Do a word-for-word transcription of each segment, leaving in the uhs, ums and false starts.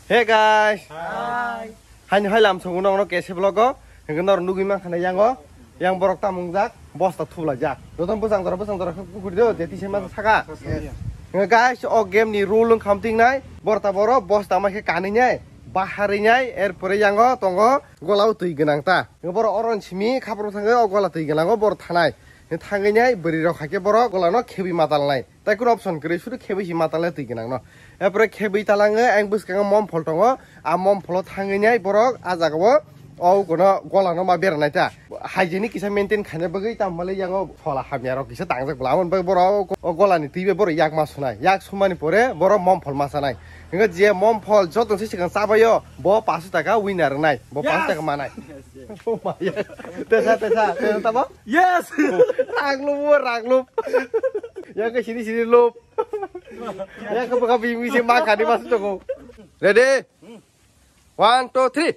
Hey guys. Hi. Haini hai lam songo nokno kese vlog o. Hingke nor nugui mankha na yango. Yang borok tamung jak. Bosta thubla jak. Joto bwsang jora bwsang jora khe kukuri do. Jeti se masa saka. Yes. Hingke guys, o game ni rule wng kham ting nai. Borta boro bosta ma khe kanwi nai. Baharwi nai. Erpore yango tongo. Gola o twi gwnang ta. Hingke boro oron simi khapro thangwi o gola twi gwnang o boro thanai. Thangwi nai bwrwi rok hai khe boro gola no khebwi matal nai. Tai kunu option kwrwi, sudu khebwi si ma tala twi gwnang no. Epore khebwi talango, ang bwskango mom phol tongo, a mom pholo thangwi nai borok a jagao o kono gola no ma beranai ta. Hygienic kisa maintain khaina bagwi tamo le yango phola hamya rok kisa tangjak bwla, aboni bagwi borok o gola ni twi bai borok yak ma sunai, yak sumani pore borok mom phol ma sanai. Hingke je mom phol joto se sikang chabaio, bo paanch taka winner wngnai, bo paanch taka manai. Oh my God. Tesa, tesa, tesa tamo? Yes! Raglup, raglup. Ya ke sini, sini lup. Ya ke baka bimi se ma kani mas toko. Ready? One, two, three.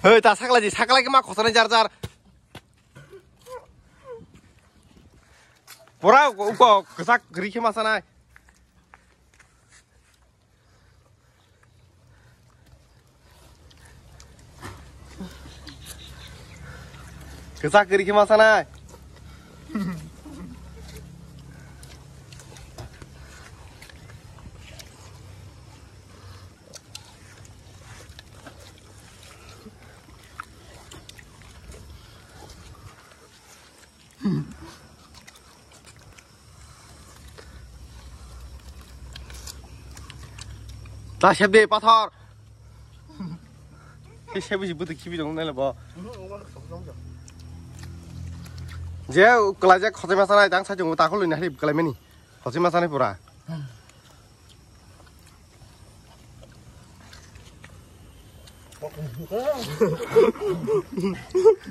Hei, ta sakla di, sakla ke ma khosani jar jar. Pura uko kwchak gri khe ma sanai. Kwchak kwrwi khe ma sanai. Ta sep de pathor. Ke sep bisi butu khibi dong nai bo. Je kwlai je khotai ma sanai dang sa jung ta khului nai kwlai mani. Khotai ma sanai pura.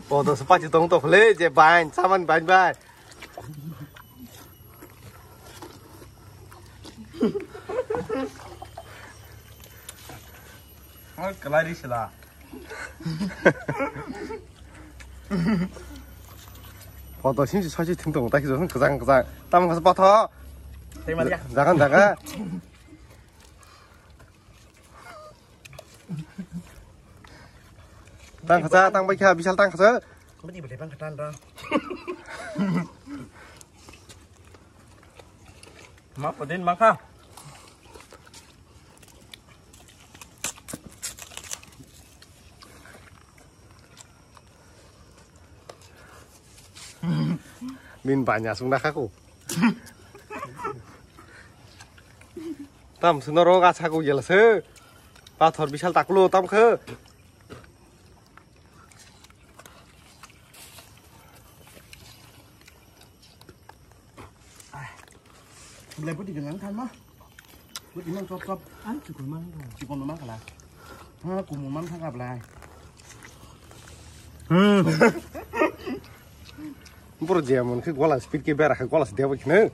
Podo se pachi tong tokhle je bain saman bain bai. Ang kalai ri sila. Koto sim si sosi thung tong ta ki jong kajang kajang. Tam khas patho. Tei maria. Jagan jaga. Tang khasa, tang bai kha, bisal tang khasa. Bidi bidi bang khatan ra. Ma podin ma kha. Min banya sung na kha ko. Tam sung na ro ga sa ko yel se. Pathor bisal taklo tam khe. Belai budi gwnang tharma. Budi mang chop chop. Ang chikon mang. Chikon mang kala. Ha, kumun mang thang ablai. Hmm. Bro, je mon khe gola speed ke bera khe gola se debo khne.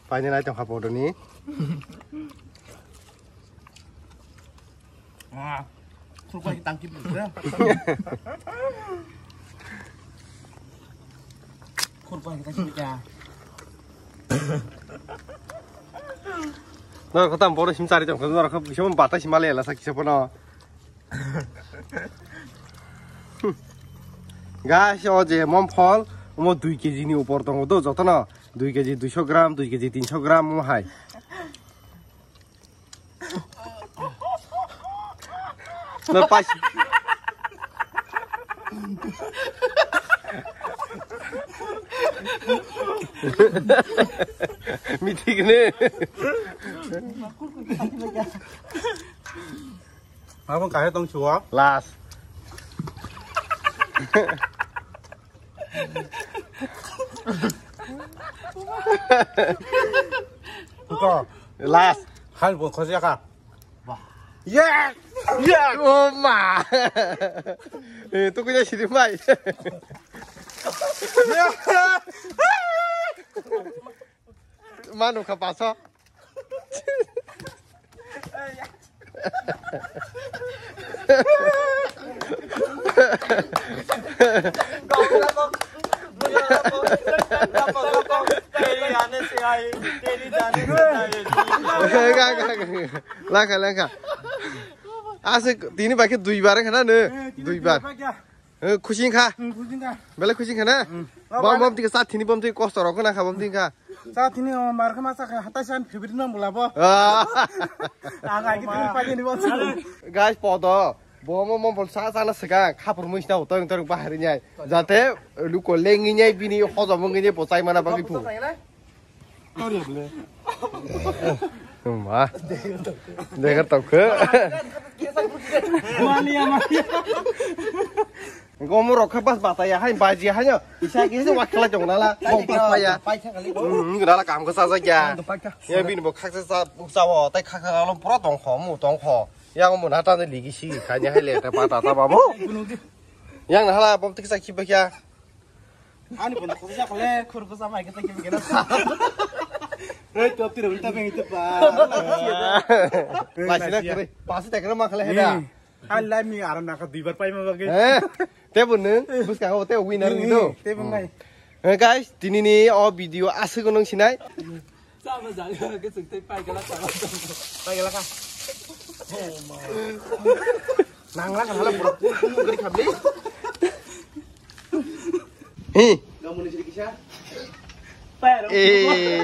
Paini nai tong kha podoni. Ah, khurpai tang kip ya. Khurpai tang kip ya. No, kota boro sim chari tong, no, kisa bata sim ale la sa kisa pono. Guys, o je mom phol, omo dui kg ni upor tongo do, jotono dui kg duiso gram, dui kg tinso gram omo hai. No, pas. Mithi kene. Abang kahai tong chuo. Last. Ko. Last. Hal bo khoja ka. Yes! Yes! Oh ma! Eh, tu kunya sidi mai. Manu ka paso. Langkha, langkha. Asik tini bai khe dui bar wngkha na no? Dui bar. Eh, khusi wngkha? Khusi wngkha. Belai khusi wngkha na? Bom, bom tike sa thini bom tike kosto rok khna kha bom tike kha. Sa thini o mar khma sa kha hatai san favorite no bula bo. Ah. Ang ai thini pai ni bo. Guys, podo. Bo mo mo bol sa sa na sega khapur muis na utor utor bahari nyai. Jate luko lengi nyai bini hojo mungi nyai pochai mana bagi phu. Ma. Degar tok khe. Mania, mania. Gomo rok khe bas bata ya hai baji hai no. Isa khe se wakla jong nala. Bong pa ya. Hmm, nala kam khe sa sa ya. Ya bin bo khak sa sa sa wo tai khak sa lo pura tong kho mu tong kho. Yang mo na ta de ligi si kha nya hai le ta pa ta ta ba mo. Yang na hala bom tik sa ki ba kya. Ani pun khosa sa khole khur khosa mai kata ki gena. Roi top tiro unta beng itu pa. Pasi na kere, pasi ta kere ma khale heda. Hai lai mi aro na ka duibar pai ma bagi. Eh, te bun nung, bus ka te winner ni do. Te bun nai. Eh, guys, tini ni o video asuk nung sinai. Sama jaga ke sukte pai gala sama. Pai gala ka. Nang lang hala bro. Gari khabli. Hi. Gamuni jadi kisah. Eh.